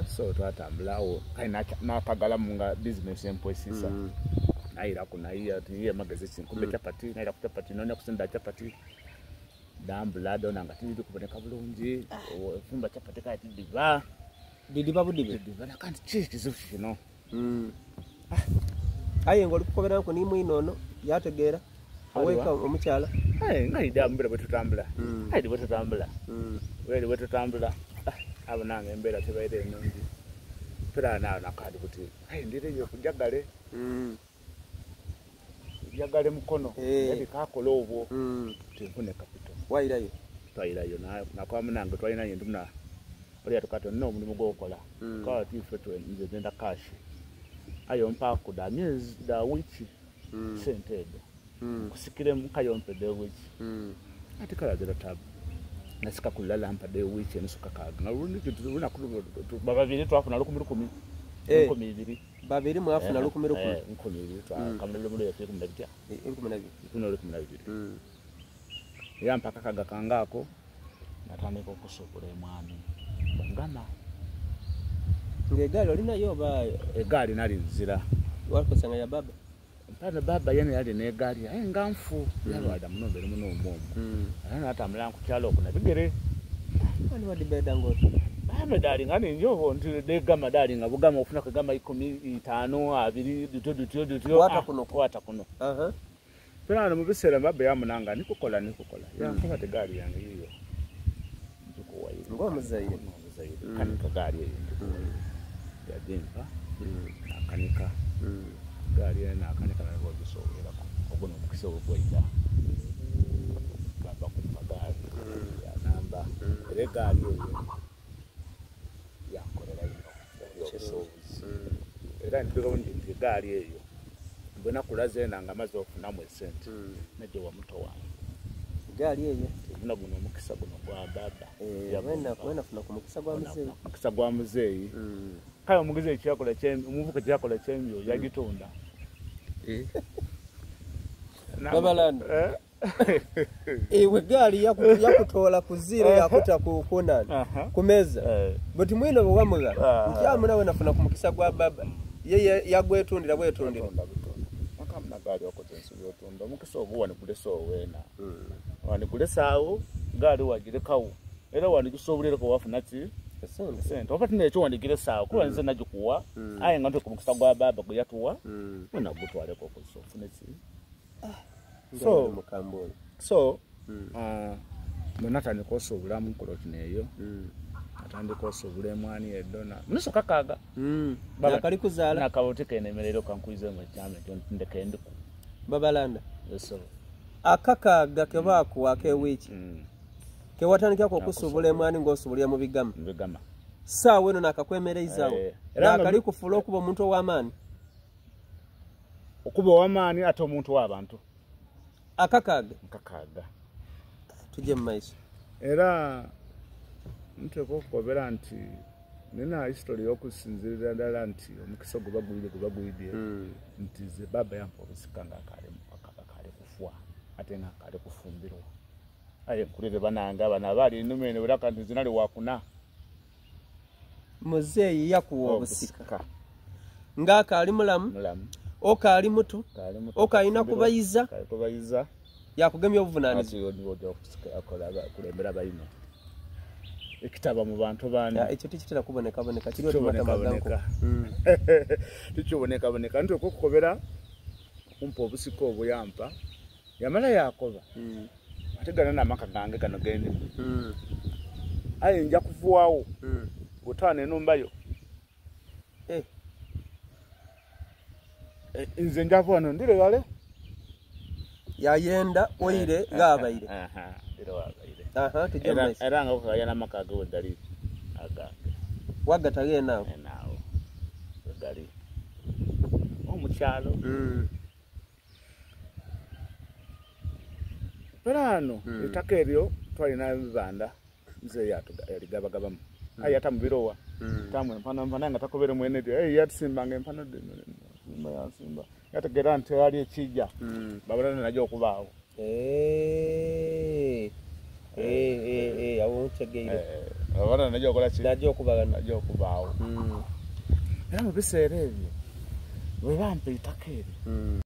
So twatambula awo kale nakagalamu nga bizinesi empwesisa. Nairaku nayiya tiye magezi ki nkumbe chapati naira ku chapati nonya ku sente dha chapati dambula dhona nga tidhiri kuboneka bulungi ofumba chapati kale tidhiba. Dhidhiba budhibe? Tidhiba nakanti ki ekizibu kino? Aye nga oli kukoberanku ni mwine ono yategeera ow'eka omukyala? Nga aidha mu bwire bwetutambula, aidhi bwetutambula, bwire bwetutambula abona nga embeera tebaire nnungi. Era naagho nakaadi buti aye ndhireyo ku Jagale, Jagale Mukono yali kakola obwo tinfune kapito. Wairayo? Twairayo nakoba munange twalina aye ndimuna ole yatukoba ati olina omulimu gw'okola koba ati ife nze ndenda kashi aye ompaaku dha myezi dha wiiki sente edho nkusikiremu kale ompe edh'ewiiki. Ati kale ghazira taabu. Nasikaku lulala mpa dh'ewiiki enusu kakaaga nga olunaku babiri twafuna lukumilukumi, 2000. Babiri mwafuna lukumilukumi? 2000 twakamululu ikumi na bitya? 12. 12. Yampa akakaga kange ako natandika okusuubula emwani mugama. Nga egaali olinayo oba? Egaali nali nzira. Wakozesanga ya baba? Mpano baba yena yali n'egaali aye nga nfu yalwala muno mbere muno omwo omwo. Era natambula ku kyalo okwo na bigere. Wali wadhibeedanga oti? Bambe dhaali nga ningi obwo nti dhegama dhaali nga bugama ofunaku egama ikumi, itaanu, abiri dhityo dhityo dhityo. Wata kuno? Wata kuno. Pera mu biseera baba yamuna nga nikukola nikukola. Yankoba ati gaali yange yiyo. Ndikuwaire. Ng'omuzaire. Ng'omuzaire. Kanika gaali eyo ndikuwaire. Yagimpa nakanika. Gaali eyo nakanika nayo ogisobolerako. Ogwo n'omukisa ogwo gwaidha. Baba kumpa gaali yanamba. Era egaali eyo yankolera inho eby'obusuubuzi. Era ndidhuka bulungi nti egaali eyo bwe nakula zeena nga maze ofunamu esente nagiwa muto wange. Egaali eyo? Nfuna guno omukisa guno gwa baba. Wena funa ku mukisa gwa muzeeyi. Mukisa gwa muzeeyi. Kale omugezeeyi kyeyakola omuvubuka kyeyakola ekyembi oyo yagitunda. Babalanda. Iwe gaali yakutoola ku ziro yakuta ku kunani ku meeza. Buti mwino bwe wamugha nkyamuna wena funa ku mukisa gwa baba. Ye yagwetundira bwetundira. Akamuna gaali okoze ensobi otunda omukisa ogwo wandigulesa weena. Wandigulesa agho gaali wagirekawo era wandigisobolereku wafuna ki? Esente. Oba ti n'ekyo wandigirese agho kuba nze nagikuwa aye nga ntoike omukisa gwa baba gwe yatuwa wena gutwaleku okozese ofune ki? So, so bwe natandika osuubula mu nkola neeyo, natandika osuubula emwani edho na nusu kakaaga. Nakali kuzaala. Nakaboti kenemereire kankwizemu ekyama ekyo ndeke ndiku. Babalanda. Yes, Akakaaga ke baakuwa ak'ewiiki. Ke watandikako okusuubula emwani ng'osuubulira mu bigama. Mu bigama. Saawa eno nakakwemereizaawo. Nakali kufuula okuba omuntu ow'amaani. Okuba ow'amaani ate omuntu w'abantu. Akakaaga? Nkakaaga. Tujje mu maiso. Era nteekwa okukobera nti nina history y'okusinzirira ddala nti omukisa guba gwidye guba gwidye nti nze baba yampa obusika nga akaali kufa ate nga akaali kufumbirwa. Aye nkulire banange abano abaali einhuma eno era nti nze nali wakuna. Muzeeyi yakuwa obusika nga akaali mulamu, okaali muto, okaalina kubayiza, yakugemya obuvunaanyizibwa. Kulembera baino ekitaba mu bantu bandi. Ekyo tikitera kubonekaboneka, kiri oti mata maganko. Tikibonekaboneka nti okukobera okumpa obusika obwo yampa yamala yakoba ate gano n'amaka gange gano gendimu aye nja kuvuwawo bw'otaana enhumba yo. Nze nja kuva wano ndire ghale. Yayenda oire ghabaire. Ndire ghabaire. Era nga okukagaya n'amaka ge wegali agange. Wagata gheene agho? Gheene agho wegali. Omukyalo. Era ghano eitaka eryo twalina ebibanda mzee yaligabagabamu aye yatamu birowa tamu empano mpano aye nga takobere mwene eryo aye yatusimbanga empano dhino yansimba yategeera nti ghali ekija babona naja okubaagho. Awo ntegeire. Obona najja okola ki? Najja okuba ghano. Najja okubaawo. Era mu biseera ebyo bwe bampa eitaka eryo.